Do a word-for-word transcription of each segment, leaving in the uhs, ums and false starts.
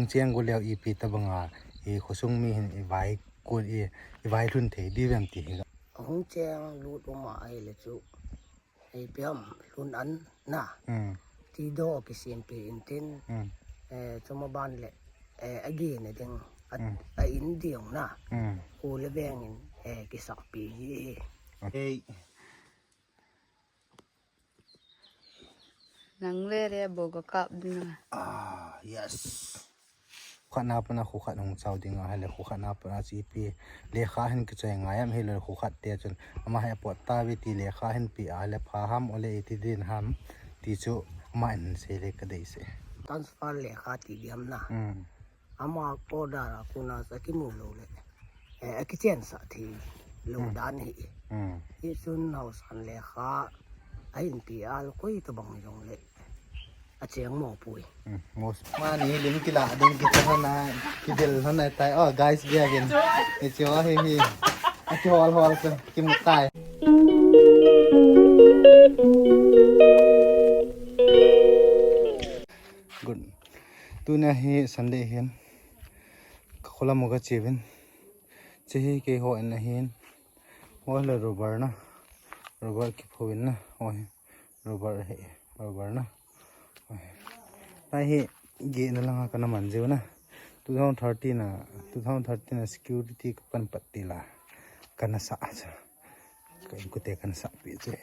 Cheng go leo ipi tabanga i khosung mi hin i vai kul i, i vai lhun thei di vem ti hi. Hung cheng lut uma ai le chu. Ei piam lhun an na. Hmm. Ti do kisim pi in tin. Hmm. Eh, chuma ban le, eh, agi ne ding. A, Hmm. a in diong na. Hmm. Ku le veng in, eh, kisak pi hi. Okay. Nang le le bo ka kap ding a. Ah, yes. Khat na pana khu khat hung chau ding a, hile khu khat na pana chi pi lekha hin kichoi ngai am hile khu khat te chun ama he pot ta ve ti lekha hin pi a, hile pha ham ole iti din ham ti chu ama in sei le ka dei se. Transfer lekha ti diam na. Hmm. Ama order a kuna sa kimu lo le. Eh, a kichen sa thi lo Hmm. dan hi. Hmm. Hi sun hausan lekha a hin pi a koi tabang jong le. A cheng mo pui. Hmm. Mos. Mani lim kila ding kita na kidel na tai. Oh, guys, dia gin. Ichi wa hi hi. Aki hol hol sa kimu tai. Good. Tuna hi Sunday hin. Ka kholam ka chevin. Che hi keiho in ahin. Ho le rubber na. Rubber kiphou in na. Ho hi. Rubber hi. Rubber na. Ho hi. Tai hi geh na langa kana man jiu na. Two thousand thirteen na, two thousand thirteen na security ka pan pat ti la. Kana sa sa. Ka in kute kana sa pi che.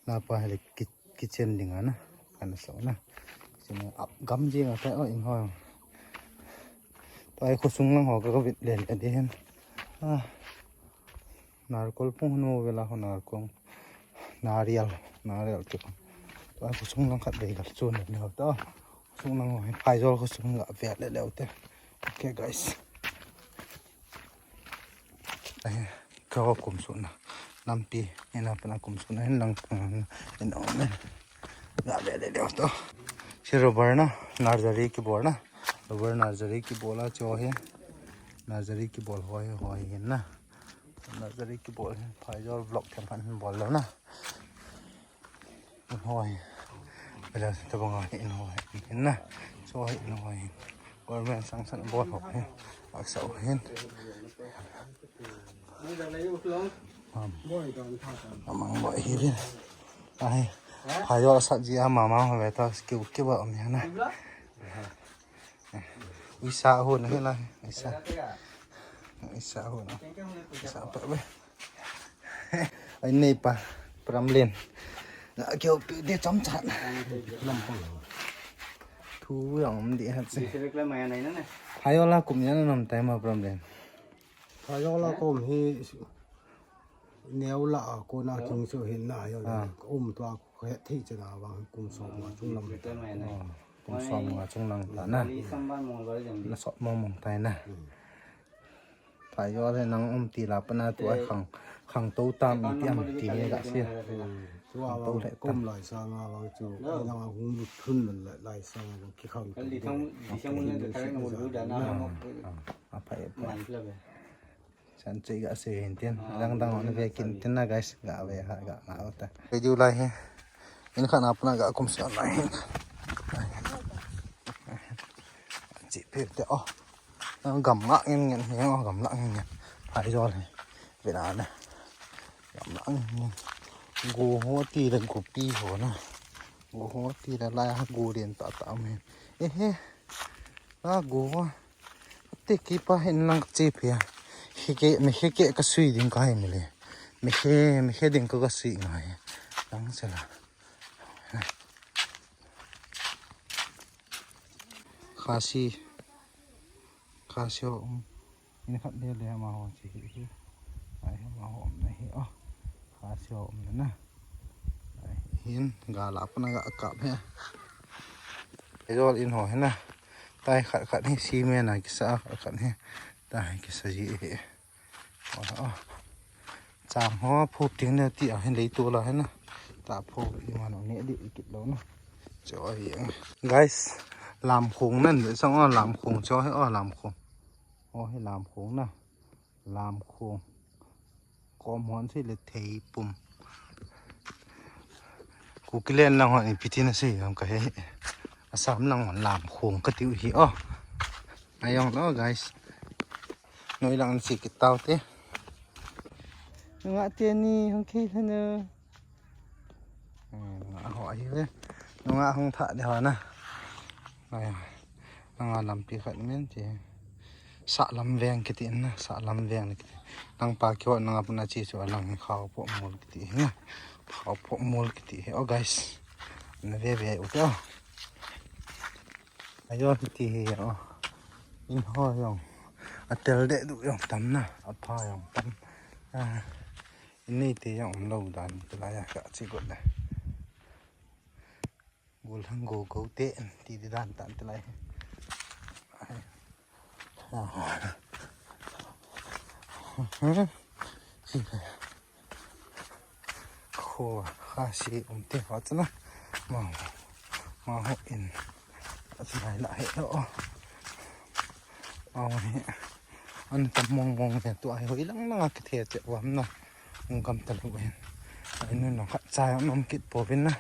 Na pa hele ki kitchen ding a na, kana sa na. Kitchen a gam jing a tai o in ho. Tai khosung lang ho ka, ka vit le le di hin. Ah. Narkol pung hnu vela ho narkol. Narial, narial tu. Tai khosung lang khat dei gal chun le ho ta. Khosung lang ho, Phaijol khosung ga ve le le te. Okay, guys. Ai, ka kum suna. Lampi, ina pana kum suna, hin lang pana, in om. Ga ve le le to. Si rubber na, nursery kibol na. Rubber nursery kibol a cho hi. Nursery kibol hoi, hoi hin na. Nursery kibol hin, Phaijol vlog them pan hin bol lo na. Hoi. Bela tabang a hin hoi. Hin na. So hi hin hoi. Government sanction bol ho hin. Aksa hin. Am. Amang bol hi hin. Ai. Phaijol sat ji ama ma ho ve ta kiu kiu ba am ya na. Uisa ho na hi la. Uisa. Uisa ho na. Uisa pa be. Ai nei pa, Pramlen. Na keu pi de chom chat. Thu yang um di hat se. Phaijol a kum yan nam tai ma Pramlen. Phaijol a kum hi neo la a ko na king su hin na yo. Ah. Um to a ko he thei chena wang kum so ma chung lam. Oh, kum so ma chung lang ta na. Na so mong mong tai na. Hmm. Phaijol le nang um ti la pana tu ai khang, khang to tam ti am ti he ga sia. Hmm. Tua khang to le tam. Kum lai sang a vang chu. Nang a hung lut thun man lai, lai sang a vang ki khang to. Ah, ah, a phai, a phai. San chui ga se hin tin. Dang dang on ve kin tin na guys, ga ve ha ga ma ta. Video lai he. In khan apna ga kum sa lai he. Chi pe te o. Gam ngah ngen ngen hi, gam ngah ngen ngen. Phaijol hi. Ve na na. Gam ngah ngen ngen. Go ho ti le go pi ho na. Go ho ti le lai ha go den ta ta me. Eh he. A go ho. Te ki pa hin lang chi pia. Hi ke, mi hi ke ka sui ding ka hi mi le. Mi he, mi he ding ka ka sui ngai. Lang se la. Khasi. Khasi ho um. In khat le le ama ho chi hi hi. Ai ama ho um na hi o. Khasi ho um na. Ai hin ga la pa na ga kap he. Phaijol in ho hi na. Tai khat khat hi cement a kisa khat khat hi. Tai kisa ji hi. Chang ho phu ting ne ti a hin lei tu la hin na. Ta phu i man ne di i kit lo na. Cho hi. Guys, lam khong nan de sang o lam khong cho hi o lam khong. O hi lam khong na. Lam khong. Kom hon sei le thei pum. Kuki len lang hon ipi tin asei ham ka he. Assam lang hon lam khong ka tiu hi o. Ayong lo, guys. Noi lang si kit tau te. Nunga te ni hung kei lhana. Hmm, nunga ho ahi ve. Nunga hung tha de ho na. Ayong. Nunga lampi khat men ti. Sahlam veng kiti na, sahlam veng kiti. Nang pa kihot nunga puna chi chu alang hi Khaophoh mol kiti hi na. Khaophoh mol kiti hi. Oh, guys. Na ve ve u te. Ayo, hiti hi, oh. In ho jong. Atel deh duh jong tam na. Apha jong tam. Ah, in neite jong um lou dan. Tilai a ka chi got le. Gol hang go go te. Ti di dan tan tilai. Ai. Ah. Chi le. Kho, kha si um te ho chana. Ma, ma ho in. Achunai la he lo. Ma ho he. An tam mong mong le tu ai hoi lang lang a kithe che wam na. Ung kam ta lu hin. Ai nun lang khat cha nom kit po vin na.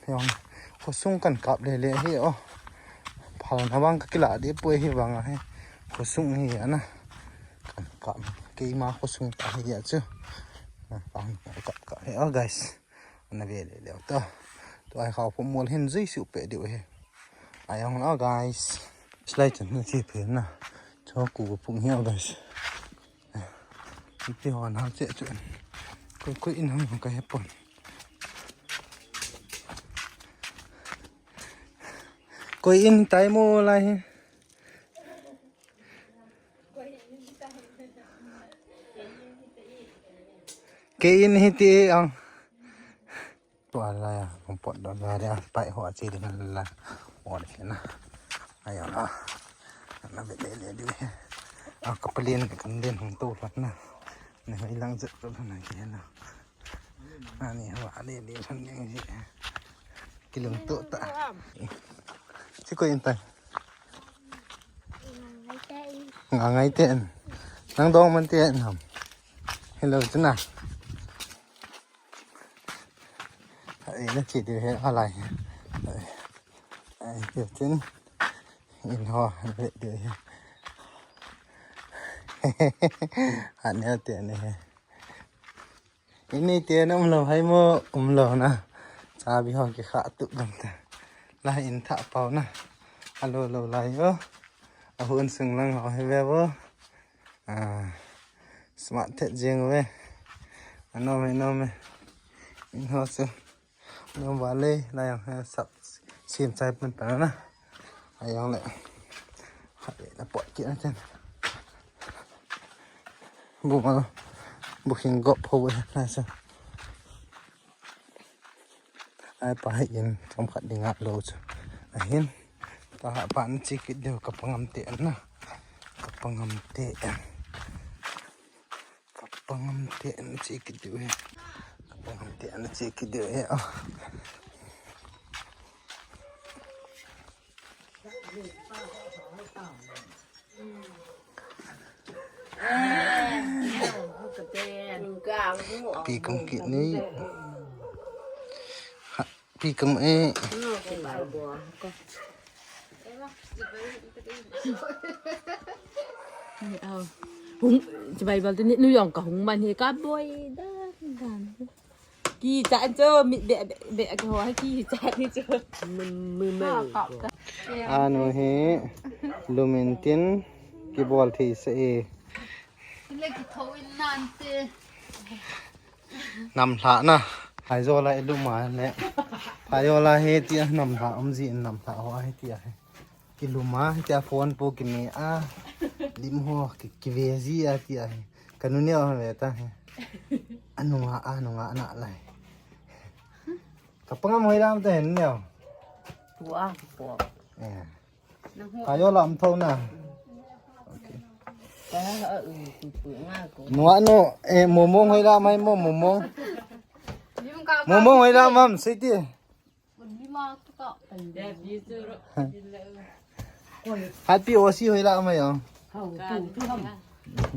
Yong. Khosung kan kap le le hi o. Phal na vang ka kila de po hi vang a hi. Khosung hi ana. Kan kap. Keima khosung ta hi ya chu. Kan kap ka hi o, guys. Ana ve le le ta. Tu ai Khaophoh mol hin jui su pe diu hi. Ayong lo, guys. Slide chan na chi pe na. Cho ku phung hi o, guys. Iti ho na che chu. Koi koi in hang ka he pon. Koi in tai mo lai hi. Kei in hi ti ang. Tua la ya, kong pot do la ya, pai ho chi ding la. Ho de na. Ayo na. Na ve le le di. A kapalin kan den hung to la na. Ne ho ilang je to na ke na. Ani ho ale le san ding ji. Kilung to ta. Chi ko in tai. Nga ngai ten. Nang dong man ten ham. Hello, chuna. Ai, na chi diu he, alai. Ai, ai, diu chin. In ho, le diu he. Ane te ne he. Ini te na um lo hai mo, um lo na. Chabi ho kikha tup dam ta. La in tha pau na. Alo lo lai o. Ahun sung lang ho he ve vo. Ah, smart thet jeng ve. Anom e, nom e. In ho se. Nom vale, la yang he sap sim chai pun pa na. Ayang le. Hat le na pot ki na chen. Bu ma lo. Bu hin gop ho ve na sa. Ai pa hai in chom khat ding a lo chu. Ahin. Ta ha pa na chi kit diu ka pangam te an na. Ka pangam te an. Ka pangam te an chi kit diu he. Ka pangam te an chi kit diu he. Oh. Pi kam kit ni. Ha, pi kam e. Hung, chibai bal tu ni nu yong ka hung man hi ka boi dan dan. Kicha cho mi be be be ke ho kicha ni cho. Mun mun. Anu hi lumin tin kibol thei se e. Le ki tho in nan te. Nam hla na. Phaijola i lum a le. Phaijola hi ti a nam hla um ji nam hla ho hi ti a hi. Kilum a, hitia phone po kime a, lim ho, ki, kive ji a ti a hi. Ka nu neo ve ta hi. Anunga, anunga na lai. Ka pangam hoi lam ta hen neo. Tu a, po. Eh. Ka yo lam tho na. Okay. Ka ha, u, ku, ku, nga, ku. Nua no, eh, momong hoi lam mai mo, momong. Momong hoi lam mam, sei ti. Happy O C hoi la mai ang.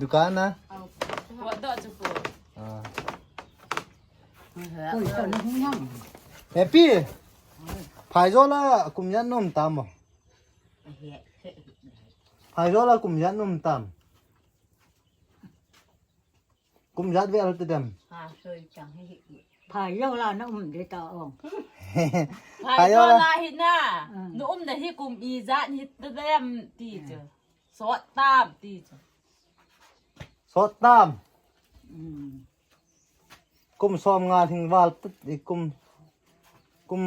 Dukan na. Ah. Happy. Phai jo la kum yan nom tam mo. Phaijola kum ijat na um tam? Kum ijat vel te dem? Ha, soi chang hi. Phaijola na um de ta ong. Phaijola hi na. Na um na hi kum ijat hi te dem ti chu. Sot tam ti chu. Sot tam. Kum som nga lhing val tut i kum, kum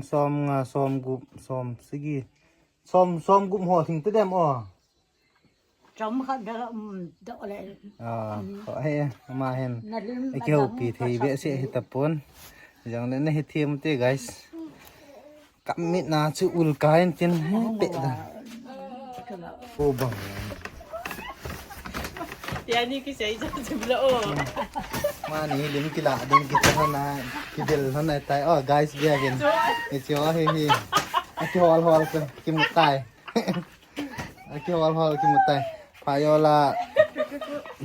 som nga, som gup, som sagi, som, som gup ho lhing te dem o. Chom khat da, um, da le. Ah, ko he, ama hin. Na lim, na kihoupi thei behseh hi tapon. Jong le na hi thiam te, guys. Ka mit na chu ul kai in tin he pe da. Ko bang. Tia ni kisei cha chu bla o. Mani lim kila ding kicha na kidel na tai. Oh, guys, bia gin. Ni chu hi hi. Aki hol hol ke kimu tai. Aki hol hol kimu tai. Phaijola.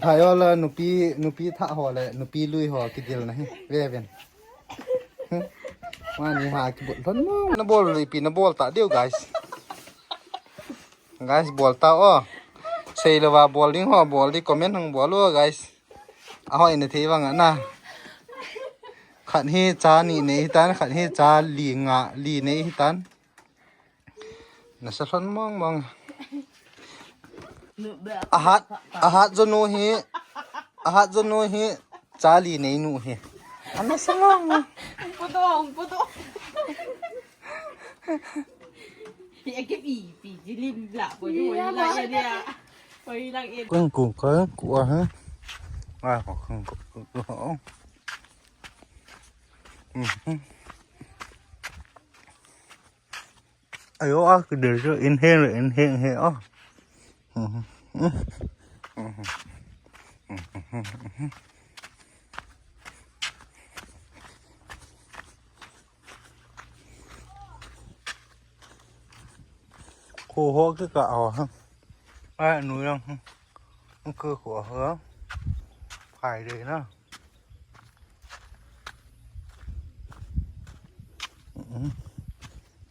Phaijola nupi, nupi tha ho le nupi lui ho kidel na hi. Ve ven. Mani ha kibol lhon mo. Na bol le ipi na bol ta diu, guys. Guys, bol ta o. Sei lou va bol ding ho, bol di comment hung bol o, guys. Ahoi na thei vang a na. Khat hi cha ni nei hi tan, khat hi cha li nga, li nei hi tan. Nasa lhon mong mong. Ahat, ahat jo nu hi, ahat jo nu hi, cha li nei nu hi. Anasa mong mong. Puto, puto. Hi a ke pi, pi, ji lim la, ko ju la ya dia. Ko i lang e. Kung kung ka ku a ha. Ah, ko kung ku ku. Mhm. Ayo, ah, kidel chu in heng le in heng he, ah. Mhm. Mhm. Mhm. Ko ho ke ka ho ha. Ai, nu yang. Ko ko ho. Phai de na.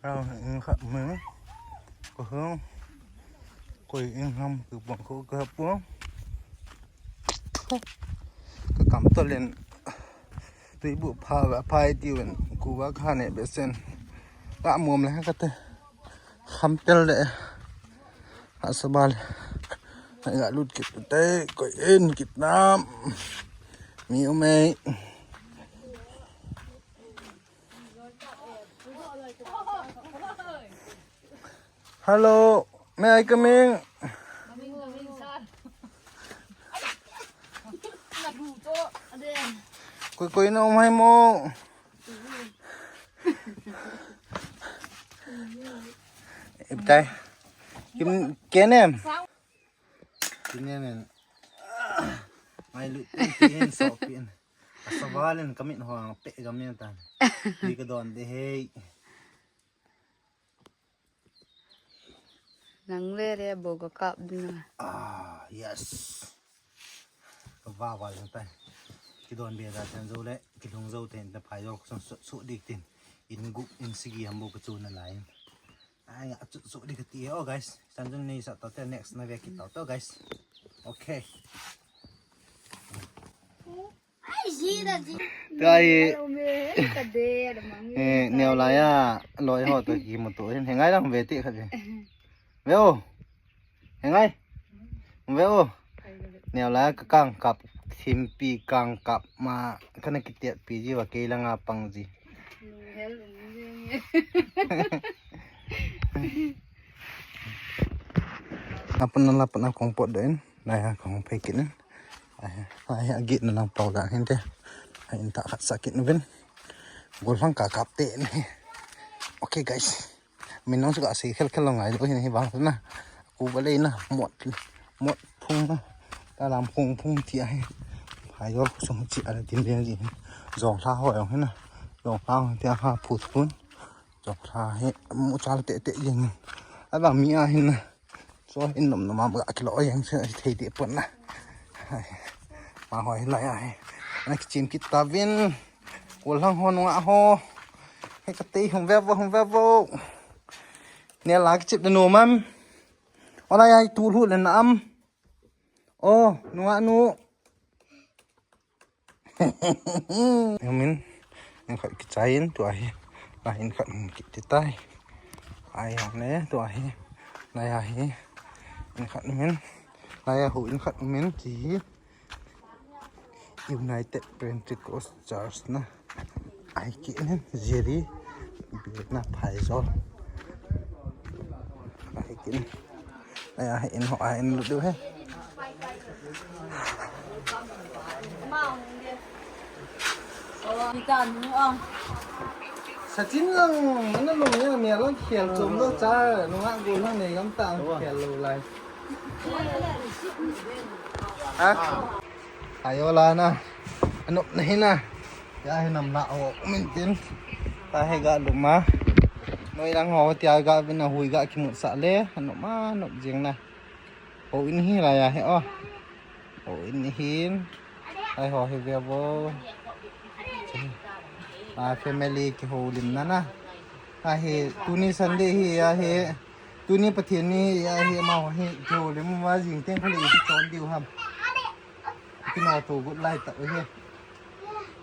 Rau in khap meng. Ko hung. Koi in ham ku bang ko ka puang. Ka kam to len. Tui bu pha va phai ti ven. Ku va kha ne be sen. Ka mom le ka te. Kham tel le. Asabal. Ai ga lut kit te. Koi in kit nam. Mi umei. Hello, may I come in? Koi, koi na um hai mo. Iptai. Kim, kenem. Kenem en. Mai lu tin so pin. Asabal in kamit ho pe kamit tan. Pi ka don de hei. Nang le le bo ka kap ding a. Ah, yes. Ka va va jong tai. Kidon be da ten jo le, kilung jo ten ta phai jo song su su dik tin. In gup in sigi ham bo ka chu na lai. Ai, a chu su dik ti o guys. San jun ni sa ta te next na ve ki ta to guys. Okay. Tua hi, eh, neo lai a, loi ho to ki mu to hin, he ngai lang ve ti khat ve. Ve o. He ngai. Ve o. Neo lai a ka kang kap, thimpi kang kap ma, ka na kitiat pi ji va kei lang a pang ji. Apa na la pa na kong pot doin. Nai ha, kong phei kit in. Ai, ai, a git na lang pau da hin te. Ai, in ta khat sa kit nu vin. Gol hang ka kap te ni. Okay, guys. Min nong suka sei khel khel lo ngai lo hin hi bang na. Ku ba le na. Mot, mot phung na. Ta lam phung phung ti a hi. Phai yo sung chi a din din ji. Jong hla ho yong hin na. Jong hla ho ti a ha phu phun. Jong hla hi. Mu chal te te jeng. A bang mi a hin na. So, in nom nom a ba kilo yang se thei te pon na. Hai. Ma hoi lai ai. Ana kichim kit ta vin. Kol hang ho nunga ho. He ka te hung ve vo, hung ve vo. Ne la kichip de no mam. Ola ya tu lu le na am. Oh, nunga nu. Umin, in khat kichai in tua hi. La in khat um kiti tai. Ai ya le tua hi. La ya hi. In khat umin. La ya hu in khat umin ki hi. United Pentecost Church na. Ai ki in jeri. Bi na phai zo. Ai ki in. Ai a in ho a in lu du he. Sachin lang, mana lung ya, mi lang khel chom lo cha, nunga go lang nei gam ta khel lo lai. Ha? Ayo la na. Anop na hi na. Ya hi nam la o min tin. Ta hi ga luma. Noi lang ho tia ga vin a hui ga kimut sa le. Anop ma nop jing na. Ho in hi la ya hi o. Ho in hin. Ai ho hi ve vo. A family ki ho lim na na. A hi tuni Sunday hi ya hi. Tuni Pathen ni ya hi ma ho hi ki ho lim ma jing teng khali ki chon diu ham. Kino tu good lai ta hi.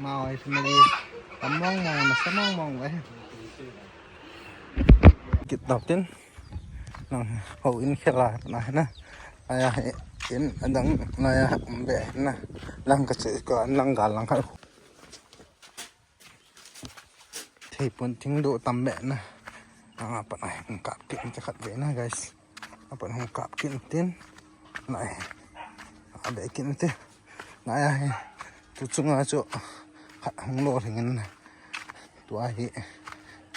Ma oi family. Tam mong mong, na sa mong mong ve. Kit tap tin. Nang ho in khela na na. Aya in adang na ya be na. Lang ka che ka lang ga lang ka. Thei pon thing do tam be na. Anga pat ai hung kap kit in khat ve na guys. Apat hung kap kit in tin. Na ai. A be kit in tin. Na ai ai. Tu chunga chu khat hung lo thing in na. Tua hi.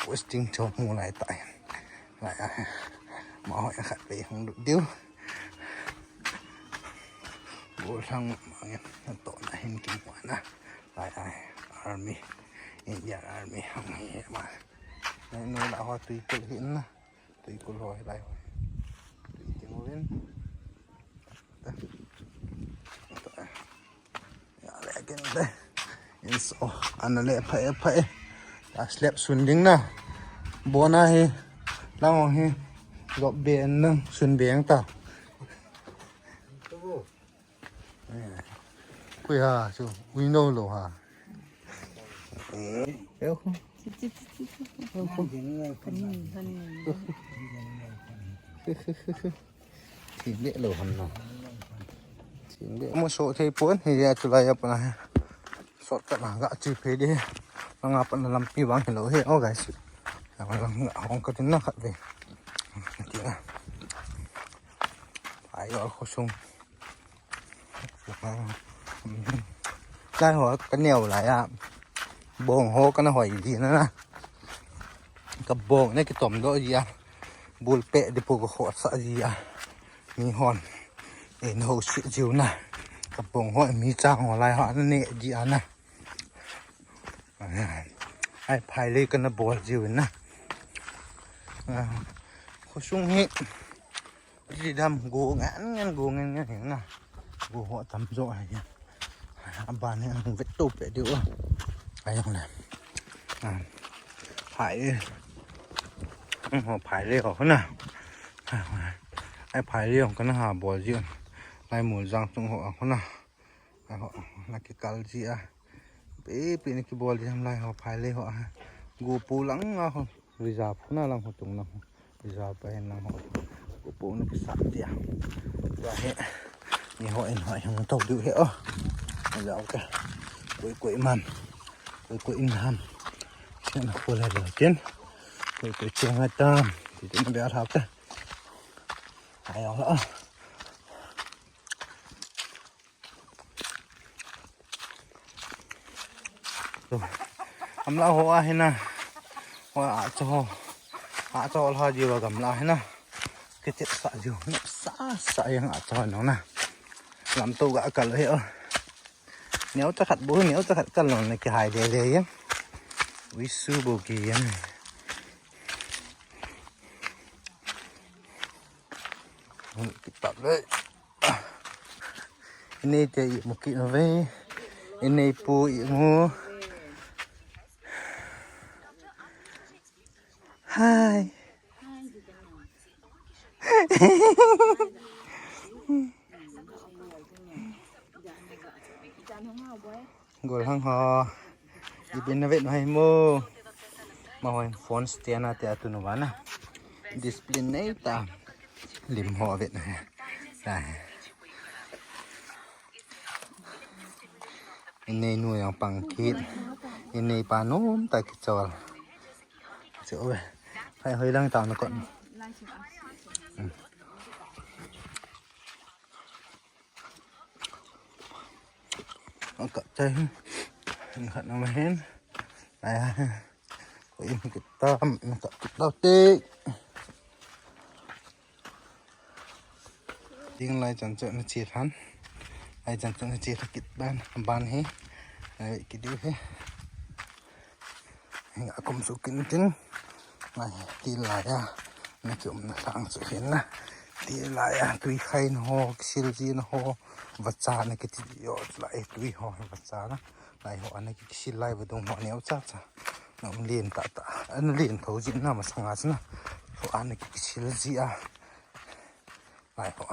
Posting cho mu lai ta ai. Na ai ai. Ma hoi khat ve hung du diu. Go thang ma ngen. To na hin kim wa na. Ai ai, army, Indian army hang hi ma. Nai noi la ho tui kul hi na. Tui kul ho hi lai ho. Tui ting uvin. Ta. Ta. Ya le kin le. In so, ana le pha e pha e. Ta slap sun ding na. Bona hi. Lang ho hi. Gop be nang sun be ang ta. Kui ha, chu, ui no lo ha. Eh, khu. Thing le lo han na. Thing le. Mo so thei pon, hi ya chu la ya pa na. Shortcut na ga chi phe de. Nga pa na lampi vang hi lo he, oh guys. Nga hong ka tin na khat ve. Ti na. Ai, ol khosung. Lai ho ka neo lai a. Bong ho ka na hoi di na na. Ka bong ne ki tom do di a. Bul pe di pu ka ho sa di a. Mi hon. E na ho si jiu na. Ka bong ho mi chang ho lai ho na ne di a na. Ai phai le ka na bol jiu na. Khosung hi. Ri dam go ngan ngan go ngan ngan na. Go ho tam jo ai. Aban ne ang vet to pe diu. Ai ang na. Phai. Ang ho phai le ho na. Ai phai le ho ka na ha bol ji. Lai mul jang tung ho ho na. Ai ho na ki kal ji a. Pe pe ne ki bol ji ham lai ho phai le ho. Go pu lang a ho. Reserve na lang ho tung lang ho. Reserve pa hin lang ho. Ko pu na ki sa tia. Wa he. Ni ho in ho hin to du he o. Reserve ka. Koi koi man. Koi koi in ham. Sen ko le lo tin. Koi koi cheng ha tam. Ti tin be al ha ka. Ai o. Gamla ho a hina. Ho a cho ho. A cho la ji wa gamla hina. Kichep sa ji wa. Sa sa yang a cho no na. Lam to ga kal he o. Neo cha khat bu neo cha khat kal no na ki hai de de yang. Wi su bu ki yang. Kitab le. Ini te i mu ki na ve. Ini pu i mu. Hai. Golhang ho. Ipi na vet u ham mo. Amahon phone stand a tia tunu vana. Discipline nei ta. Lim ho vet u hi. Dai. Inei nu jong pang kit. Inei pa nom ta kichol. Chu ve. Hai hoi lang tang na kon. Ka chai. Khat na ma hin. Ai. Ko in kita, ka kita te. Ding lai chan chu na chi than. Lai chan chu na chi tha kit ban, ban hi. Ai, ki diu hi. Hi a kum su kin tin. Lai, ti lai a. Na ki um na sang su hin na. Ti lai a, tui khai na ho, kisil ji na ho. Vacha na ki ti yo, lai tui ho, vacha na. Lai ho, ana ki kisil lai vadung ho, neo cha cha. Na um lien ta ta. Ana lien tho ji na masanga chu na. Ho, ana ki kisil ji a. Lai ho,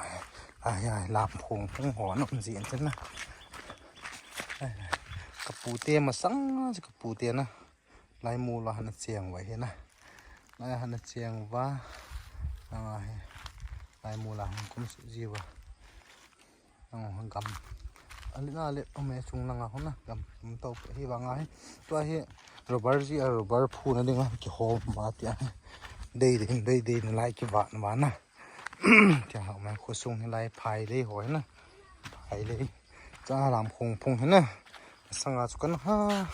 ai, ai, lam khong khong ho, na um ji an chun na. Ai, ai. Ka pute masang, ka pute na. Lai mol a hana cheng uva hi na. Lai hana cheng uva. Anga hi. Lai mol a hung kum su ji uva. Anga gam. Ali na le ome chung langa hona gam. Um to hi vanga hi. Tua hi rubber ji a rubber phu na dinga ki hom ba tia. Dei dei, dei dei na lai ki va na va na. Tia ha mai khosung hi lai phai lei ho na. Phai lei. Cha lam khong phung hi na. Sanga chu kan ha.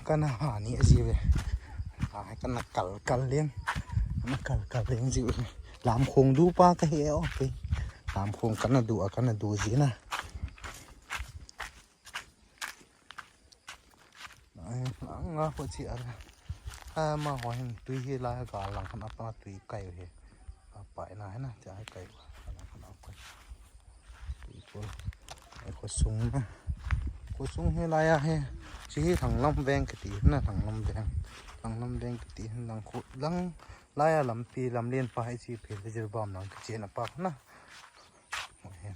Kan ha ni a ji ve. Ha kan kal kal leng. Kan kal kal leng ji ve. Lam khong du pa ka he o ke. Lam khong kan du a kan du ji na. Ai, anga ho chi a. Amaho hin tui hi lai ka lang khan apa tui kai u hi. Apa ina hi na, cha kai u. Lang khan apa. Tui ko. Ai khosung na. Khosung hi lai a hi. Chi hi Thanglam veng kiti na, Thanglam veng. Thanglam veng kiti lang khu lang lai a lampi lam lien pa hi chi phe le jir bam lang kichi na pa na. Mo hin.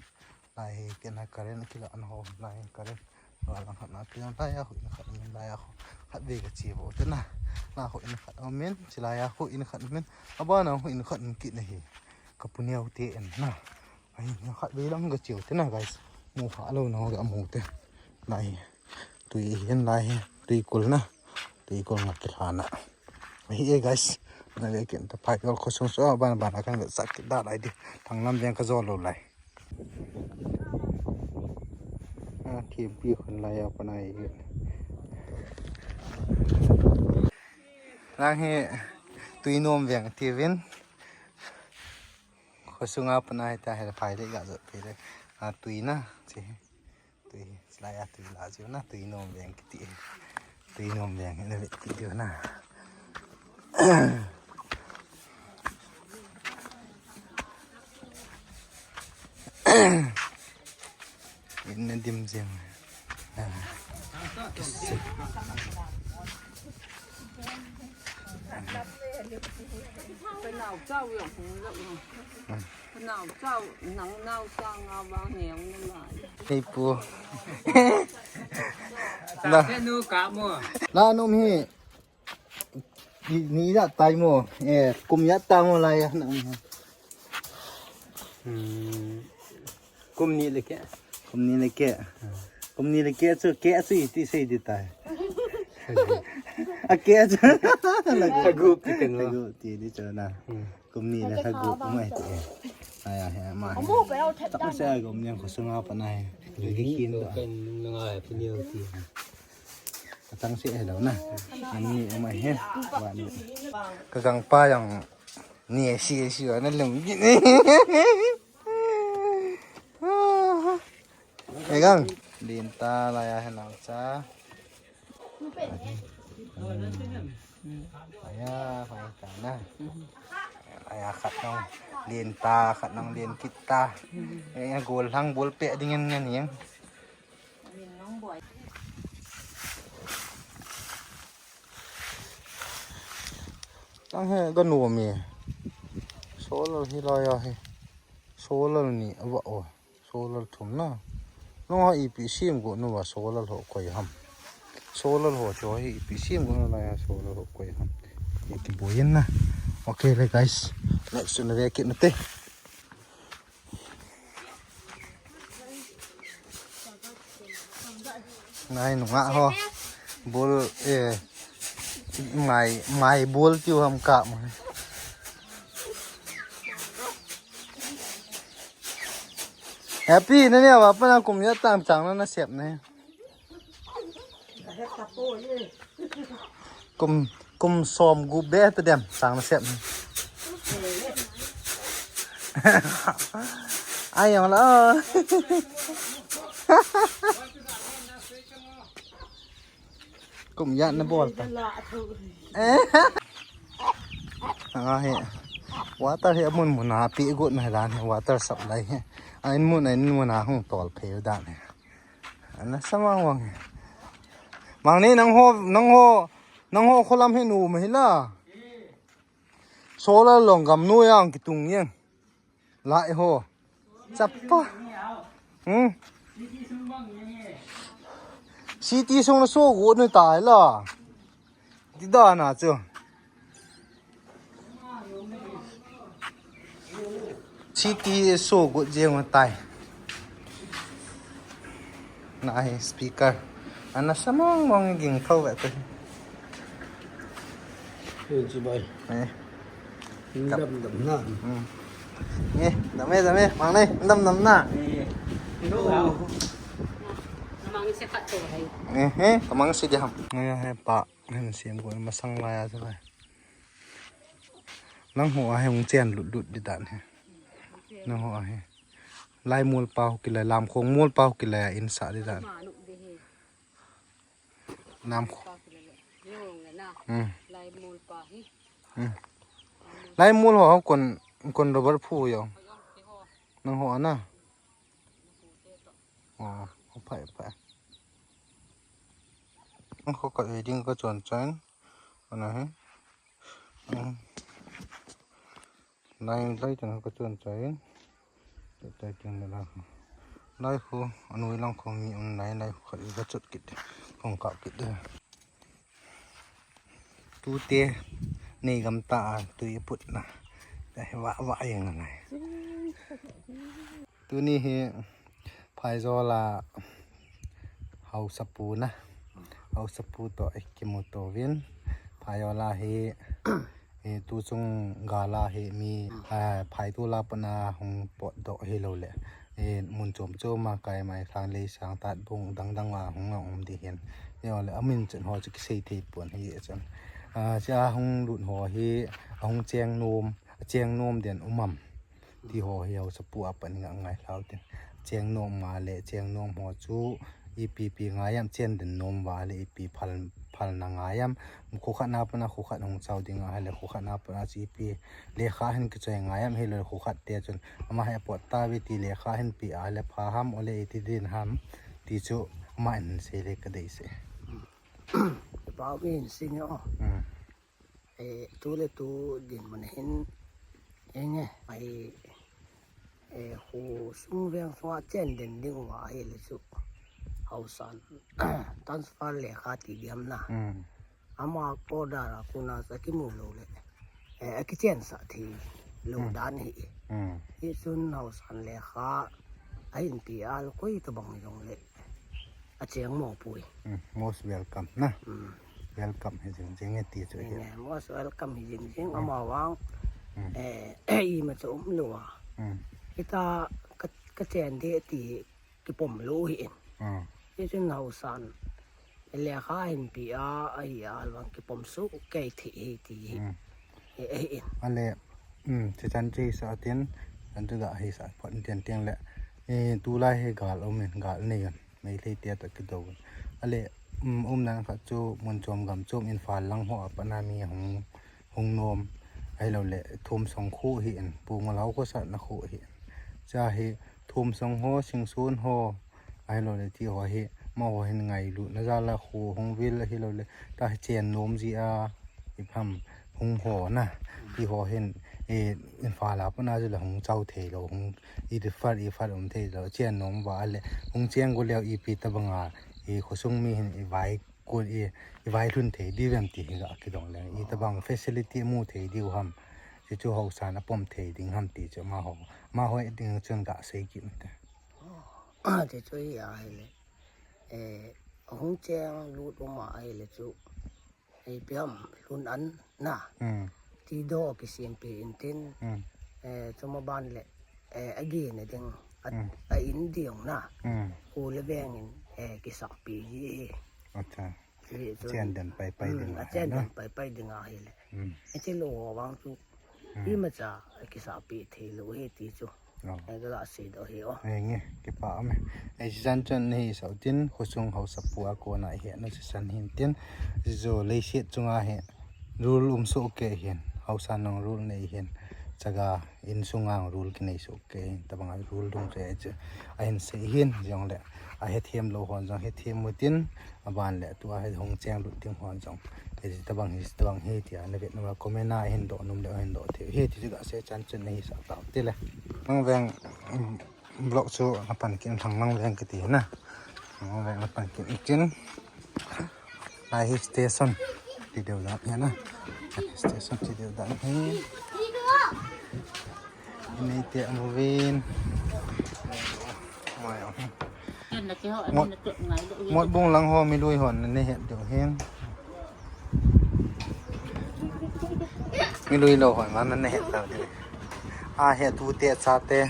Lai hi ken ha current kila an ho, lai hi current. Wa lang khat na pi lai a hu in khat min lai a hu. Khat ve ka chi vo te na. Na hu in khat a min, chi lai a hu in khat min. Aba na hu in khat min kit na hi. Ka pu neo te en na. Ai, na khat ve lang ka chi vo te na, guys. Mu ha lo na ho ka mu te. Lai hi. Tui hin lai hi. Tui kul na. Tui kul na ki la na. Hi e, guys. Na ve ken ta phai kol khosung so ban ban kan ve sak da lai di. Thanglam veng ka jo lo lai. A, thempi khun lai a pan ai. Lang hi tui nom veng ti vin. Khosunga pan ai ta he phai le ga jo pi le. A, tui na chi. Tui, lai a tui la jiu na, tui nom veng kiti. Tui nom veng na ve ti diu na. In na dim jeng. Hei pu. La. La nom hi. Ni, ni ya tai mo. Eh, kum ya ta mo la ya na. Hmm. Kum ni le ke. Kum ni le ke. Kum ni le ke chu ke chu iti sei di tai. A ke chu. Lagu. Lagu ti ken lo. Lagu ti di chu na. Hmm. Kum ni le lagu mai ti. Ai a he ma. Amu pe au that. Tak se ai kum ni khosunga pan ai. Ni kin to. Ken nung ngai pi ni ti. Ka tang se hello na. Ani o mai he. Wa ni. Ka gang pa yang ni si si wa na lem. Egang, lien ta lai a hi nau cha. Aya, pai ta na. Aya khat nong lien ta, khat nong lien kit ta. Aya gol hang bol pe ding ngen ngen yang. Tang he ga nuam e. So Solar hi laiya hi. Solar ni ava o. Solar thum na. Nangho ipi sem got nuva solar ho koi ham. Solar ho chu hi ipi sem got nu laiya solar ho koi ham. Ye kiboi in na. Okay le guys. Next chu na ve kit nate. Nai nunga ho. Bol, eh, mai, mai bol tiu ham ka mo. Happy, nani ava pana kum ijat tam chang na nasep ne. Kum, kum som gup beh tadem, chang nasep. Ai, jong la. Kum ijat nabol ta. Anga hi. Water hi amun muna pi got na dan hi water supply hi. A in mun, a in muna hung tol phei dan hi. Ana sa mang vang. Mang ni nangho, nangho, nangho kholam hi nu ma hi la. Solar long gam nu yang kitung yang. Lai ho. Chapa. Hmm. City sung na so got nu tai la. Ti da na chu. City so got jeng tai. Na hi speaker. Ana sa mang mang ging thou ve te. Hey, chibai. Eh. Dam dam na. Hmm. Eh, dam eh, dam eh. Mang nei, dam dam na. Eh. Mang se pat to hai. Eh, eh, mang se dia ham. Eh, eh, pa. Hin sem ko masang laiya chu lai. Nangho a hi hung chen lut lut di dan hi. Nangho a hi. Lai mol pa ho kilai, lam khong mol pa ho kilai a in sa di dan. Lam khong. Hmm. Hmm. Lai mol ho kon, kon rubber phu yo. Nangho a na. Oh, phai phai. Nangho ka e ding ka chon chan. Ana hi. Hmm. Lai, lai teng ka chon chai. Chai teng le la. Lai khu, anoi lang khu mi um lai, lai khu khat ka chot kit. Khong kap kit de. Tute, nei gam ta a, tui put na. Dai, va, va, yang na lai. Tuni hi, Phaijola haosapu na. Haosapu to, eh, kimu to vin. Phaijola hi, eh, tu chung gala hi mi, ah, phai tu la pana hung pot do hi lo le. Eh, mun chom chom a kai mai khang lei sang tat bung dang dang a hung a um di hin. Yo le amin chen ho chu kisei thei pon hi chen. Ah, cha hung lut ho hi, hung cheng nom, cheng nom den umam. Ti ho hi haosapu a pan nga ngai hlau tin. Cheng nom ma le, cheng nom ho chu ipi pi ngai am, chen den nom va le ipi phal, phal na ngai am. Khu khat na pana khu khat hung chau ding a le khu khat na pana chu ipi lekha hin kichoi ngai am hi le khu khat te chun ama he pot ta vi ti lekha hin pi a le pha ham o le iti din ham ti chu ama in sei le ka dei se. Pau in sing o. Hmm. Eh, tu le tu din mun hin, enge, ai, eh, khu sung veng sunga chen den ding uva ahi le chu. Haosan, transfer lekha ti diam na. Hmm. Ama order a kona sa kimu lo le. Eh, akichen sa thei lo dan hi. Hmm. Hichun haosan lekha, ahin pi a le koi tabang jong le. Acheng mo pui. Hmm, most welcome na. Hmm. Welcome hi jing jing e ti chu hi. Enge, most welcome hi jing jing, hmm, ama vang. Hmm. Eh, ima chu um lo a. Hmm. Hita ka, ka chen de ti kipom lo hi in. Hmm. Hichun haosan. Lekha hin pi a, ahi a vang kipom su kei thi hi ti hi. Hmm. Eh, eh, in. Ale, hmm, chu chan chi sa tin, an tu da hi sa pon tian tiang le. Eh, tulai hi gal um in, gal nei un. Meitei te toh kidou. Ale, um, umdan khat chu mun chom gam chom in Imphal lang ho a pat na mi hung, hung nom. Ahilou le, Thumsong khu hi in, Pu Ngolhao khosatna khu hi in. Cha hi, Thumsong ho, Singson ho, ahilou le, ti ho hi, amaho hin ngailutna jal a khu hung vil ahilou le, ta hi chen nom ji a, ipi ham, hung ho na, ti ho hin, Imphal a puna chu le hung chau thei lou, hung i far i far um thei lou, chian nom va le hung chiang go leo ipi tabanga i khosung mi hin i vai kun i, i vai lhun thei diu em ti hi ga kidong le i tabang facility mu thei diu ham, chu chu hausa na pom thei ding ham ti chu ma ho, ma ho ding chun ga sei kit te. Ti chu hi a hi le, eh, hung chiang lut um a hi le chu, eh, piam lhun an na. Hmm. Ti do kisim pi in tin, Hmm. eh, chuma ban le, eh, a gi na ding, a, Hmm. a in diong na. Hmm. Ku le veng in, eh, kisakpi hi. Acha. Hi chu Chen den pai pai Hmm, ding a a chen na. den pai pai ding a hi le. Hmm. A chi lo vang chu. Hmm. Hi ma cha, a kisakpi thei lo hi ti chu. Oh. Ai ka la sei do hi o. Ai nge, kipa um e. Ai chan chun nei sau tin, khosung hausa pu a kona hi na si san hin tin. Zo leiset chunga hi rule um so ke hin, hausa nong rule nei hin. Chaga in sunga rule kinei so ke hin, tabanga rule dung che che. A hin sei hin, jong le. A hethem lo hon jong hethem mutin, a ban le tu a he hung cheng lut ding hon jong. He tabang hi, tabang hi tia, na vet na comment a hin do, num le hin do, ti. He ti ga se chan chun nei sa ta, ti le. Mang veng, mm, Vlog chu na pan kin thang lang veng kiti na. Lang veng na pan kin kin. Lai hi station. Ti deu dan hi na. Station ti deu dan hi. Ini te amuvin. Mai oh. Mot, mot bung lang ho mi lui hon ne het deu hin. Mi lui lo hon ma na ne het lo de. A he tu te cha te.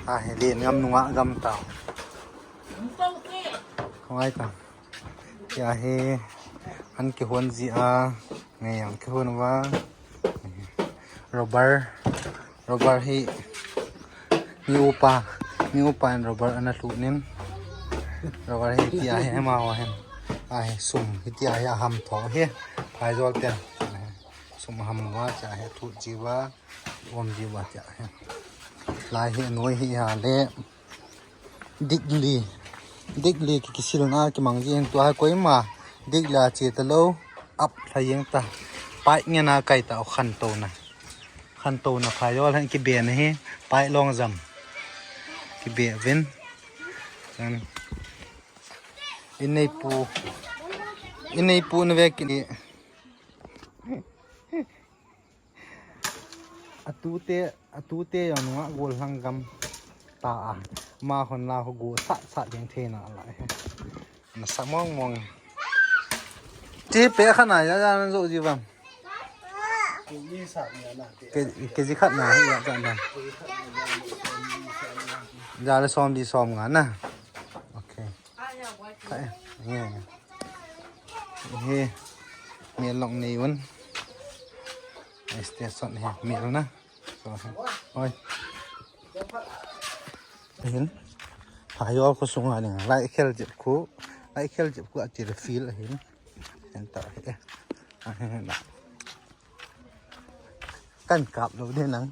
A he le ngam nunga gam ta. Khong ai ta. Ya he an kihon ji a. Nge yang kihon va. Rubber. Rubber hi mi upa, mi upa in rubber ana lhu nin. Rubber hi tia hi hema wa hin. A hi sum hi tia hi aham tho hi. Phai jol ten. Sum ham wa cha hi thu ji wa, om ji wa cha hi. Lai hi noi hi ha le. Dikli. Dikli ki kisil na ki mang ji hin tua koima. Dikli a che ta lo. Ap lha yeng ta. Pai nge na kai ta o khan to na. Khan to na phai yol han ki be na hi. Pai long jam. Ki be vin. Chan. Inei pu. Inei pu na ve ki ni. Atute, atute jong nunga gol lang gam ta a. Ma hon la ho go sat sat ding thei na la he. Na sa mong mong. Ti pe kha na ya ya na zo ji bam. Ke, ke ji khat na ya ka na. Ja le som di som nga na. Okay. Khai, nge, nge. He, mel long nei un. Ai, station he, mel na. So, he. Oi. Hin. Phai yol khu sunga ning. Lai khel jep khu. Lai khel jep khu ati le field hin. Hin ta he. Ahin na. Kan kap lo de nang.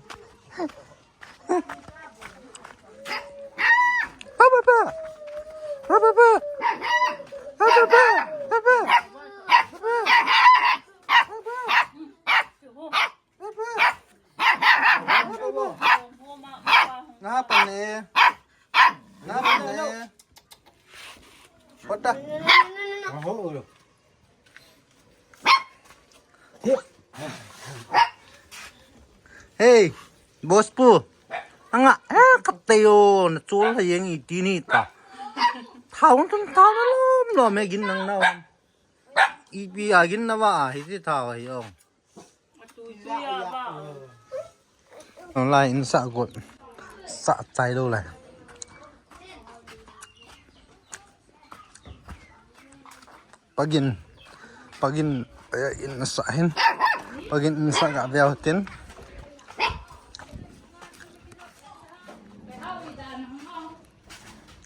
Na pan ne. Na pan ne. Kota. Hey, boss pu. Anga, eh, kap te yo, na chul ha yeng i ti ni ta. Thau tun thau na lom lom e gin nang nau. Ipi a gin na va, hi ti thau hi ong. Lai in sa got. Sa chai lo lai. Pagin, pagin, eh, in sa hin. Pagin in sa ga veo tin.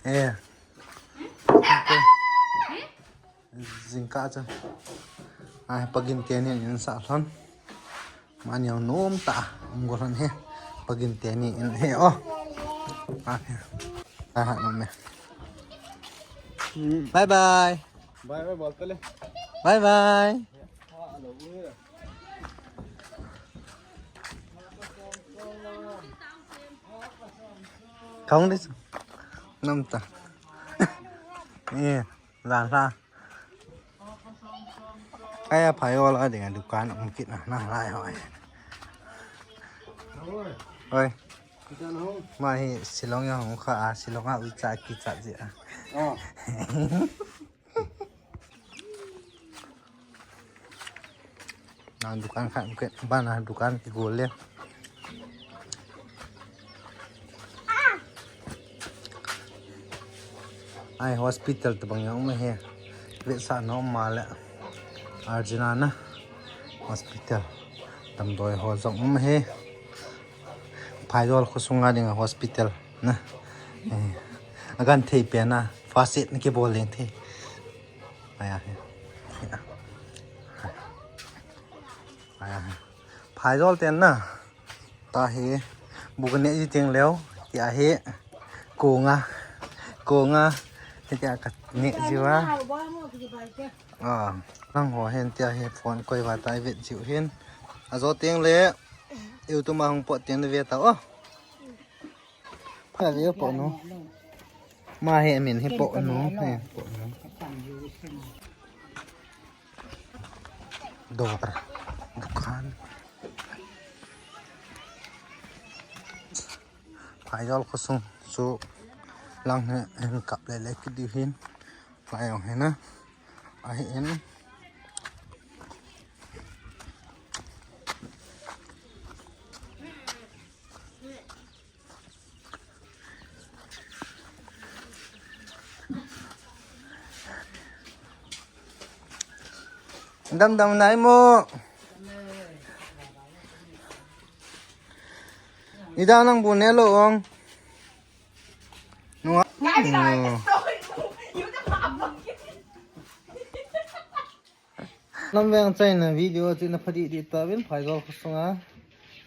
Eh. Okay. Jingkah chu. Ai, pagin teni in sa lhon. Mani ang nom ta. Ang go lhon he. Pagin teni in he o. Ai. Ai, ha, nom me. Bye bye. Bye bye, bol pele. Bye bye. Ha, alo, ui. Kong di. Nam ta. Ê, lan la. Ai, a phai ol a ding a dukan um kit na, na lai hoi. Oi. Oi. Kita na hong. Ma hi Shillong ya hong kha a, Shillong a uicha kicha ji a. Oh. Na dukan khat, bana dukan kigol le. Ai, hospital tabang jong um ahi. Vetsahna um male. Arjuna na hospital. Damdoi ho jong um ahi. Phaijol khosunga dinga hospital na. Eh, akan thei pen a first aid na kibol leng thei. Aya he. Aya he. Phaijol ten na. Tahi. Bu kaneh ji teng leu. Tia hi. Konga. Konga. Tia kaneh ji uva. Ah, nangho hin tia hi phone koi uva tai vet jiu hin. Ajo teng le. YouTube a hung pot teng le ve tao. Pha ve po nu. Ma hi amin hi po nu. Hi po nu. Dor. Dukan. Phaijol khosung chu lang hi hin kap le le kit diu hin. Lai jong hin na. Ahi in. Dam dam nai mo. Ida nang bu ne lo ong. Nunga. Lam veng chaina video chu na phadi di ta vin Phaijol khosunga.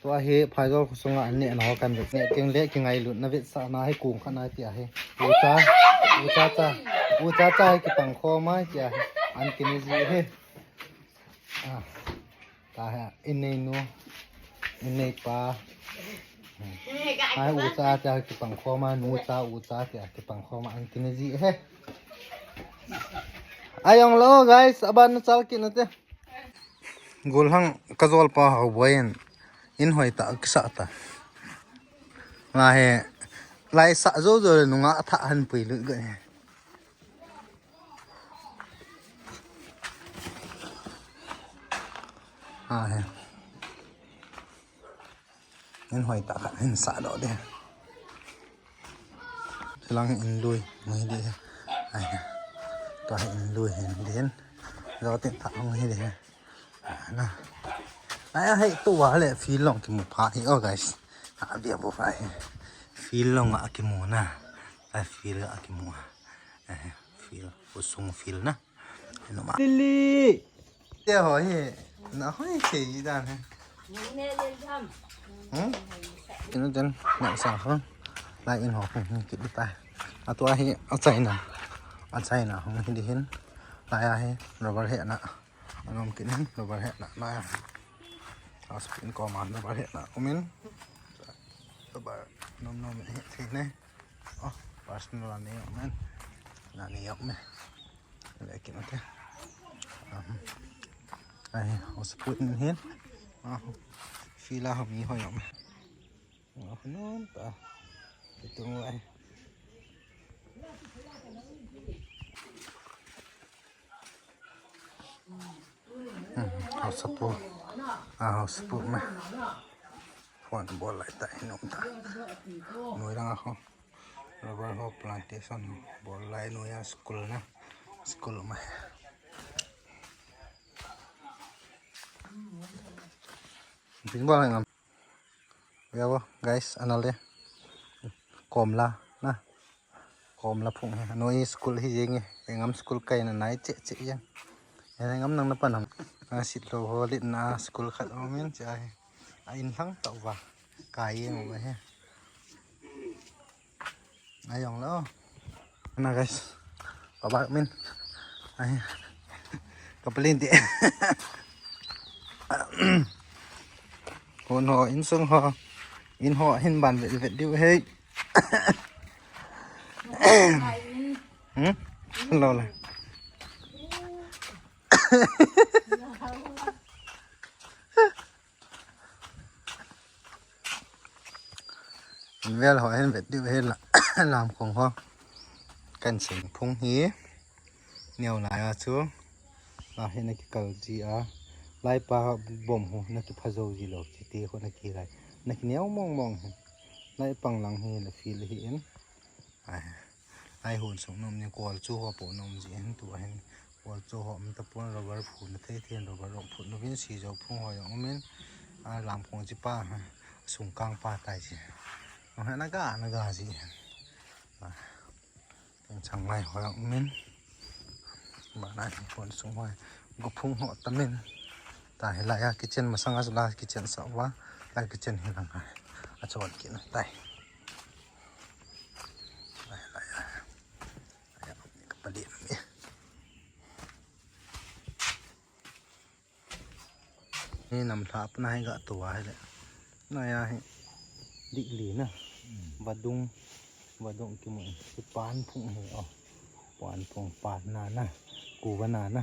Tua hi Phaijol khosunga an neh na ho kan vet. Neh teng le kingailut na vetsahna hi kung khat na tia hi. Ucha, ucha cha. Ucha cha hi kipang khom a tia hi. An kine ji hi. Ah. Ta hi in nei nu. In nei pa. Ai, ucha tia kipang khom a, nucha, ucha tia kipang khom a an kine ji hi. Ai, jong lo, guys, aban na chal kit na te. Golhang kajol pa hau boy in, in hoi ta kisa ta. Nga he, lai sa jo jo le nunga tha han pui lut go he. Ha he. In hoi ta khat hin sa do de. Lang in lui, ngai de. Ai. Tua hi in lui hin din. Lo tin ta ngai de. Na. Ai, ai, tua le field long kimu pha hi, oh, guys. A bia bu pha hi. Field long a kimu na. Ai, field a kimu. Ai, field, khosung field na. Eno ma. Lily. Te ho hi. Na hoi che ji dan he. Hmm? Ino den, na sa ho. Lai in ho, hmm, kit ta. Atua hi, a China. A China, hmm, hi di hin. Lai a hi, rubber he na. Anom kit hin, rubber he na, na. House pin ko ma, rubber he na. Umin. Rubber, nom nom he, he ne. Oh, personal ani yok men. Nani yok me. Leki mate. Aham. Ai, house pin hin. Ah. Fila ho mi ho yok me. Oh, non ta. Itu ai. Hmm, house pu. Ah, house pu me. Phone bol lai ta, inung ta. Noi lang ako. Rubber ho plantation. Bol lai noi a school na. School ma. Pin bol lai ngam. Yabo, guys, anal de. Komla, na. Komla phung he. Noi school hi jeng e. Engam school kai na nai che che ya. Engam nang na pan ham. A sit lo ho lit na school khat o min cha he. A in thang tau va. Kai jeng o he. Ai jong lo. Na guys. Pabak min. Ai. Kapalin ti. Hon ho insung ho. In ho hin ban vet vet diu hei. Hmm? Lo le. Vel ho hin vet diu hi la, lam khong ho. Kan sing phung hi. Neo lai a chu. La hi na kikal ji a. Lai pa bom ho na kipha zo ji lo. Chi te ho na ki lai. Na ki neo mong mong hi. Lai pang lang hi la feel hi in. Ai. Ai hun sung nom ni kol chu ho po nom ji hin tu hin. Kol chu ho um ta pon rubber phu na thei thei rubber rong phu no vin si zo phung ho yong um in. A lam khong chi pa ha. Sung kang pa tai ji. Ong ha na ga na ga ji hin. A. Chang lai ho yong um in. Ba na hin pon sung ho. Go phung ho ta min. Ta hi lai a kitchen masang a la kitchen sa wa. Lai kitchen hi lang ha. A chon ki na tai. Lai, lai, lai. Ai, ka pali mi. Ni nam lha apna hi ga to wa hi le. Na ya hi. Dik li na. Vadung. Vadung ki mo. Ki pan phung hi, oh. Pan phung pan na na. Ku va na na.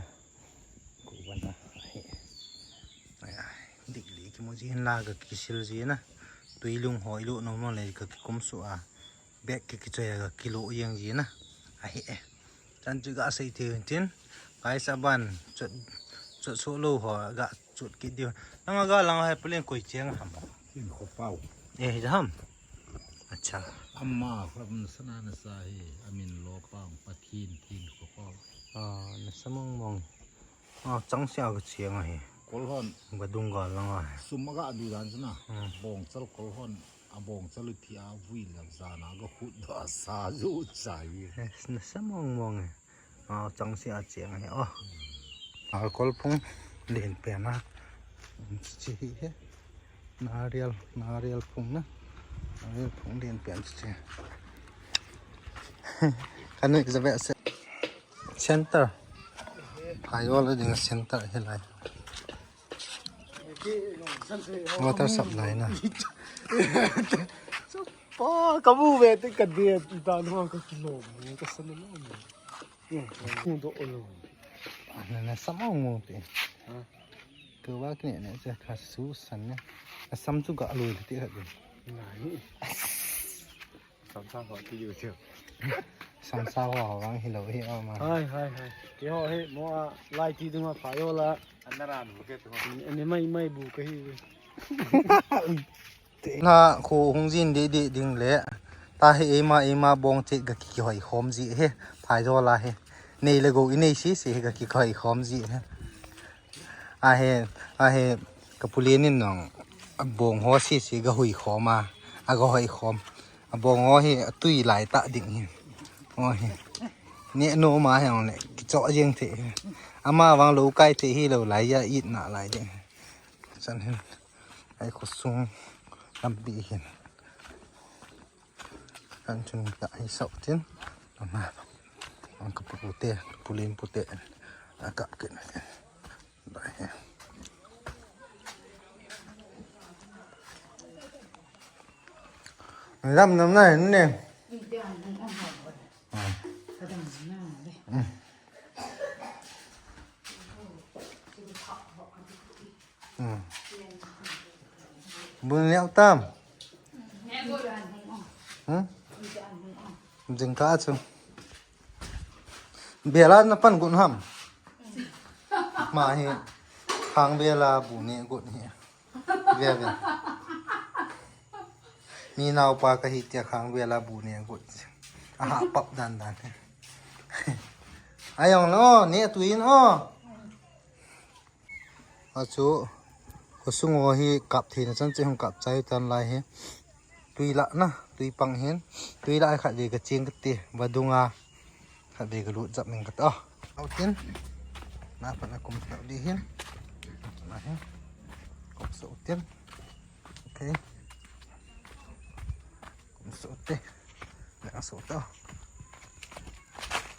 Ku va na. Hi. Ai, ai. Dik li ki mo ji hin la ga ki sil ji na. Tui lung ho i lo no mo le ga ki kum su a. Bek ki kichoi a ga kilo yeng ji na. Ahi e. Chan chu ga sei thei tin. Kai sa ban chot chot so lo ho ga chot ki diu. Nang ga lang hai pulen koi cheng ham. Tin ko pau. Eh, ham. Acha. Ama kham sana na sa hi. Amin lo pang Pathin Tin ko pau. Ah, na sa mong mong. Ah, chang sia ga chiang ahi. Kol hon. Ga dung ga lang ahi. Sum ga du dan sana. Hmm. Bong chal kol hon. A bong chal u thi a vui la zana ga khut do a sa zu chai. Eh, na sa mong mong e. Ah, chang sia chiang ahi. Oh. Ah, kol phung den pen a. Chi hi he. Narial, narial phung na. Narial phung den pen chi. Kan ni za ve se. Center. Phai yola ding center hi lai. Water supply na. Pa, ka bu ve te ka de ta no ka kilo ka sana no. Ku do lo. Ana na sama mo te. Ha? Ka wa kine ne cha ka su san ne. Ka sam chu ga lo te ka de. Nai. Samsa ho ti yu chu. Samsa ho vang hi lo hi ama. Hai, hai, hai. Keiho hi mo a lai ti dunga phai yola. Anara nu ke tu. Ani mai mai bu ka hi. Na khu hung jin di di ding le. Ta hi eima eima bong che ga ki hoi khom ji he. Phai yola he. Nei le go i nei si si ga ki hoi khom ji he. Ahe, ahe, ka pulen in nong, a bong ho si si ga hui khom a, a ga hoi khom. A bong ho hi, a tui lai ta ding hi. Ho hi. Ne no ma hi ong le, ki cho jeng the hi. Ama vang lo kai the hi lo lai ya it na lai ding. Chan hin. Ai khosung lampi hin. Kan chun ka ai sau tin. Ama. Ang ka pute, ka pulen pute. Aka kin. Dai he. Lam nam na ne. Bun leo tam. Hmm? Jingkah chu. Bela na pan gun ham. Ma hi. Khang bela bu ne gun hi. Ve ve. Mi nao pa ka hi tia khang bela bu ne gun. Aha pap dan dan. Ayong lo ne tuin o. Achu, khosung ho hi kap theina chan che hung kap chai tan lai hi. Tui la na, tui pang hin. Tui la khat ve ka cheng ka ti, vadung a. Khat ve ka lut jap ning ka ta. Au tin. Na pa na kum sa di hin. Na hin. Kum sa tin. Okay. Kum sa te. Na sa ta.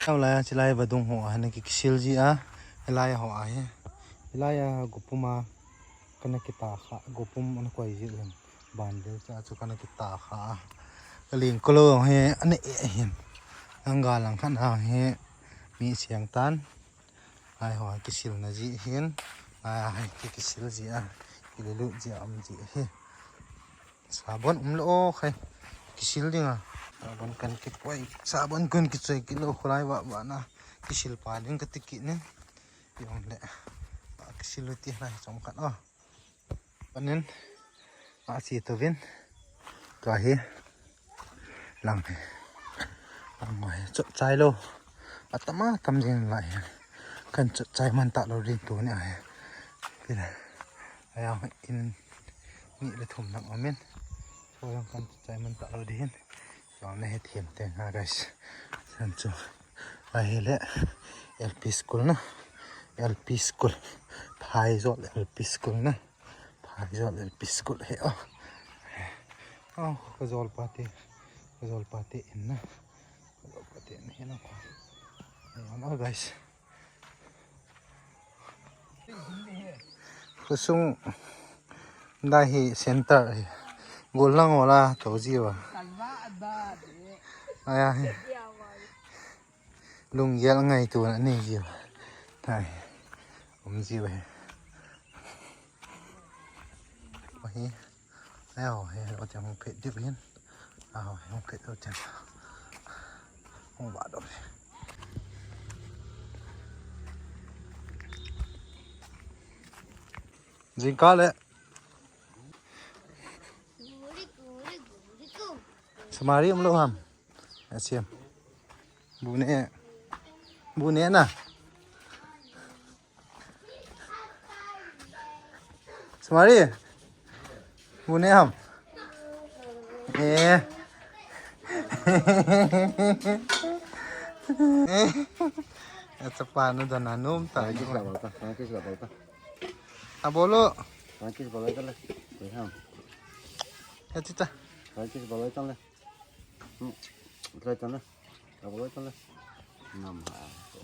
Kau lai a chilai vadung ho a na ki kisil ji a. Hilai ho a hi. Hilai a gupum a. Kana kita kha, gopum ana koi ji hin. Ban del cha chu kana kita kha. Ka ling ko lo he ana e hin. Anga lang khat a hi mi siang tan. Ai ho kisil na ji hin. Ai, ai ki kisil ji a. Kililut ji a um ji hi. Sabon um lo o khai. Kisil ding a. Sabon kan kipoi. Sabon kun kichoi kilo khulai va va na. Kisil pa ding ka tiki ni. Yong le. Kisil ti lai chom khat o. Panin, a si tu vin. Tua hi. Lang hi. Lang mai. Chot chai lo. Atama tam jing lai hi. Kan chot chai man ta lo rin tu ni ai. Pila. Aya in ni le thum nang amin. So yang kan chot chai man ta lo din. Yong ne he thiam te nga, guys. San chu. Ahi le L P school na. L P school. Phaijol L P school na. Phaijol L P school he o. O, ka jol pate. Ka jol pate in na. Ka jol pate in he na. Ayan o, guys. Khosung dai hi center hi. Gol lang wala to jiwa. Aya hi. Lunggel ngaito na ni jiwa. Thai. Um jiwa hi. Ahi. Ayo, he, o tiang hung phet dip hin. Aho, he, hung phet o tiang. Hung va do. Jingkah le. Samari um lo ham. Asiam. Bu ne. Bu ne na. Samari. Bu ne ham. Eh. Eh. Acha pa nu dana nom ta. Thank you, sir. Thank you, sir. Abolo. Thank you, sir. Ati ta. Thank you, sir. Hmm. Try ta na. Try ta na. Nam ha.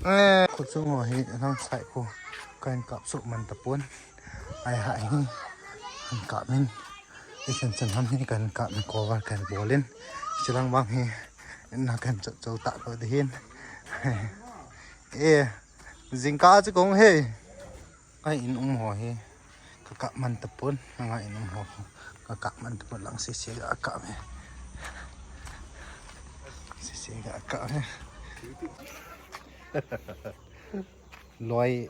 Eh, ko chung ho hi lang sai ko. Kan kap su man ta pon. Ai ha hi. Kan kap min. Isan san ham hi kan kap min cover kan bolin. Silang bang hi. Na kan chot chot ta lo de hin. Eh, jingkah chu kong he. Ai, in um ho hi. Ka kap man ta pon, nga in um ho. Ka kap man ta pon lang sisi ga kap he. Sisi ga kap he. Loi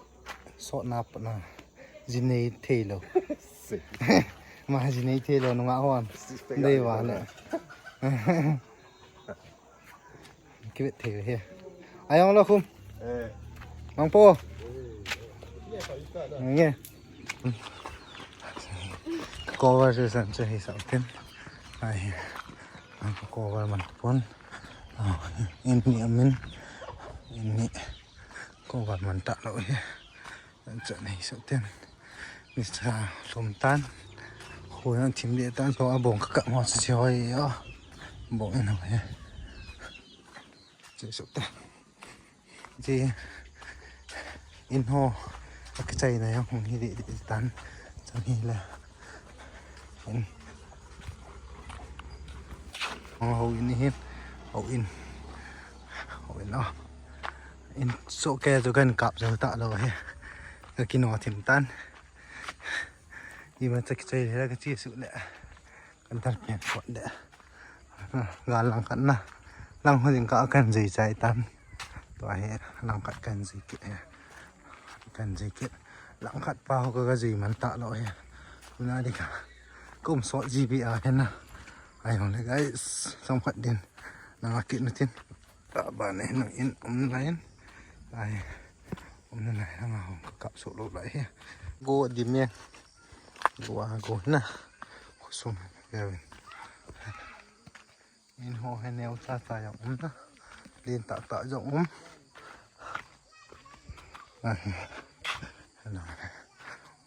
sot na pa na. Jinei thei lo. Ma jinei thei lo nunga hon. Dei va le. Kivet thei hi. Ayong lo khum. Eh. Mang po. Nge. Cover se san che hi sa tin. Ai. Ang cover man pon. Ah, in ni amin. In ni. Cover man ta lo hi. Chan hi sa ten. Ni sa lum tan. Khu yang thim le tan so a bong ka ka mo sa si hoi a. Bong in hoi. Che so ta. Che in ho. A ka chai na yang hung hi de de tan. Chan hi la. In. Ho in hi. Ho in. Ho in a. In so ke chu kan kap jo ta lo hi. Ka kino thim tan. Ima chak chai le ka chi su le. Kan tar pian pot le. Ga lang khat na. Lang ho jing ka kan jai chai tan. Tua hi lang khat kan jai kit hi. Kan jai kit. Lang khat pa ho ka, ka jai man ta lo hi. Tuna di ka. Kum so G B a hi na. Ai ho le guys. Som khat din. Nang a kit na tin. Ta ba ne nang in um lai in. Ai. Um na lai lang a hong ka kap so lo lai hi. Go di me. Go a go na. Khosung. Ya ven. In ho he neo cha cha jong um na. Lin ta ta jong um. Ah, hello.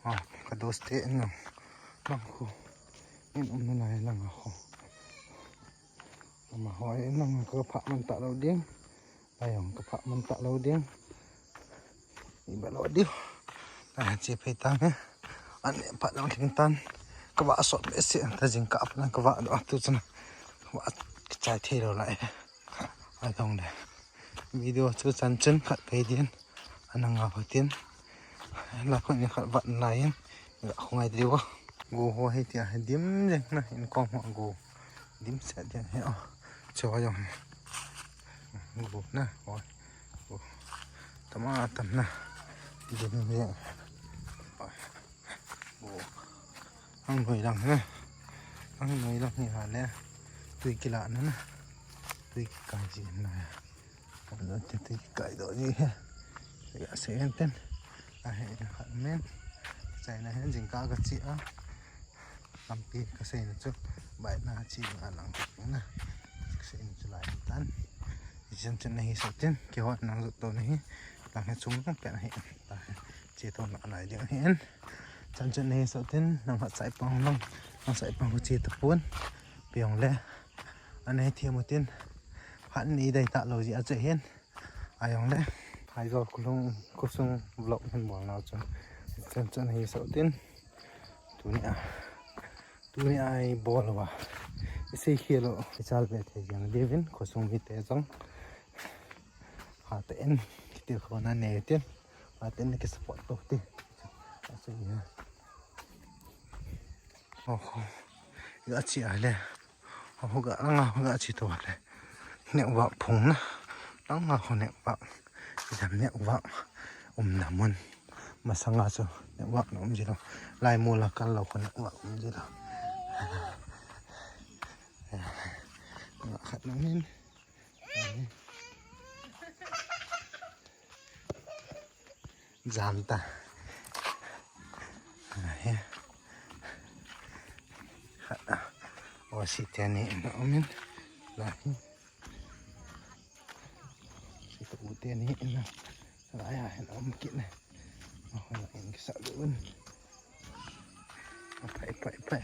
Ah, ka dos te in lang. Lang khu. In um na lai lang khu. Ama ho in lang ka pha man ta lo ding. Ayong ka pha man ta lo ding. Iba lo diu. Ai, che phei tang he. An ne pha lo ding tan. Ka va sot le se ta jing ka ap na ka va do tu chana. Ka va chai thei lo lai. Ai tong de. Video chu chanchin khat pe din. Ana nga phatin. La khat ni khat vat lai in. Ga khungai diu. Go ho hi tia dim jeng na in kom ho go. Dim set jeng he o. Chu a jong he. Go na. Go. Tama tam na. Dim jeng. Go. Ang noi lang he. Ang noi lang hi ha le. Tui kila na na. Tui kikai ji na. Kan lo te te kai do ji he. Ya se en ten. A he na khat men. Chai na he jingkah ka chi a. Lampi ka sei na chu. Bai na chi a lang na. Ka sei na chu lai tan. Jen chen na hi sa ten. Ke ho nang zo to na hi. Lang he chung pe na hi. Ta he. Che to na lai ding hi en. Chan chen na hi sa ten. Nang hat sai pang lang. Nang sai pang ko che to pun. Piong le. Anei thiam utin. Hat ni dai ta lo ji a che hin. Ayong le. Phai go kulung kusung vlog hin bol nau chun. Chan chan hi sa utin. Tuni a. Tuni a i bol wa. I sei khelo. I chal ve the jang devin kusung mi te jong. Ha te en. Kiti ko na ne tin. Ha te en ki support to ti. Ase ya. Oh. Ga chi a le. Ho ga, langa ho ga chi to le. Network phung na. Langa ho network. Jam network. Um na mun. Masanga chu network na um ji lo. Lai mu la kal lo ho network um ji lo. Nga khat na min. Jam ta. Ahi. Khat a. O si te ni na um in. Lahi. Si to u te ni na. Lahi a hin um kit na. O ho in kisa un. Pai, pai, pai.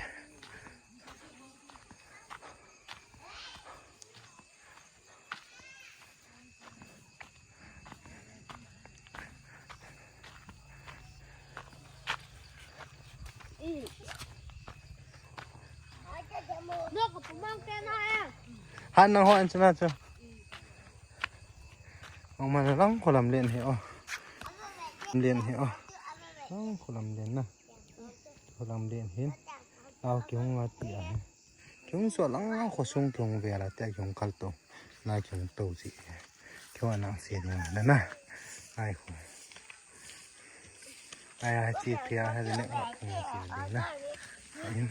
Han nang ho an chuna chu. Ong man lang kholam len hi o. Len hi o. Lang kholam len na. Kholam len hin. Au ki hung ati a. Kiung so lang khosung kiung vela te kiung kal to. Na kiung to ji. Kiung anang se ding na na. Ai khu. Ai ai chi pia ha ne kiung se ding na. In.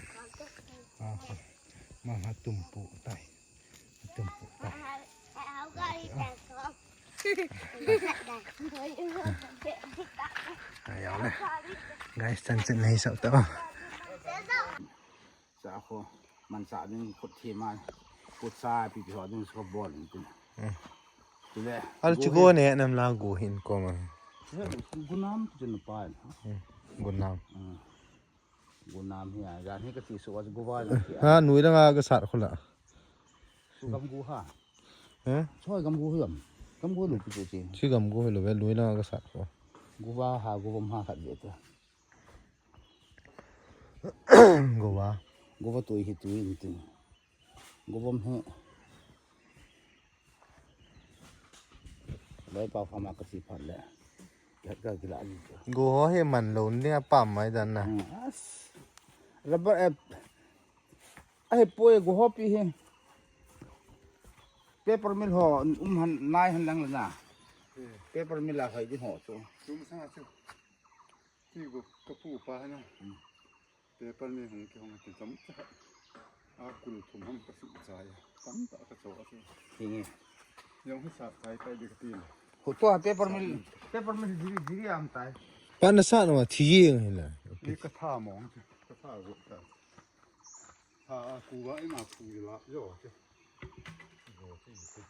Ah. Ma ha tum pu tai. Tum pu tai. Ai au le. Guys, chan chan nei sa ta. Sa kho, mansa ding khut thi mai. Khut sa pi pi ho ding so bol ding tin. Hmm. Tule. Al chu go ne nam la go hin ko ma. Gunam chu nu pa. Hmm. Gunam. Hmm. Gunam hi a, jan hi ka ti su wa gu wa. Ha, nui la nga ka sat khu la. Su gam gu ha. He? Choi gam gu hi gam. Gam gu lu pi chu chi. Chi gam gu hi lu ve, nui la nga ka sat khu. Gu wa ha, gu wa ha khat ve ta. Go wa. Go wa tui hi tui in tin. Go wa he. Lai pa fa ma ka si phat le. Ka, ka kila ni chu. Go ho he man lo ni a pam mai dan na. Hmm, as. Rubber app. A he poi go ho pi he. Paper mill ho um han nai han lang le na. Paper mill a hoi di ho chu. Tum sa chu. Ti go ka pu pa na. Hmm. Paper mill hung ki hung ki tam cha. A kun thum ham ka su cha ya. Tam ta ka cho a su. Hinge. Yong hi sa kai kai de ka ti le. Ho to paper mill, paper mill jiri, jiri am tai. Pa na sa no thi ye ngai la. Ni ka tha mong, ka tha go ta. Tha a ku wa i ma ku la yo che. Go ti ti.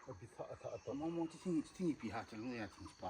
A bi tha tha ta. Mong mong ti ti ti pi ha cha lu ya ti pa.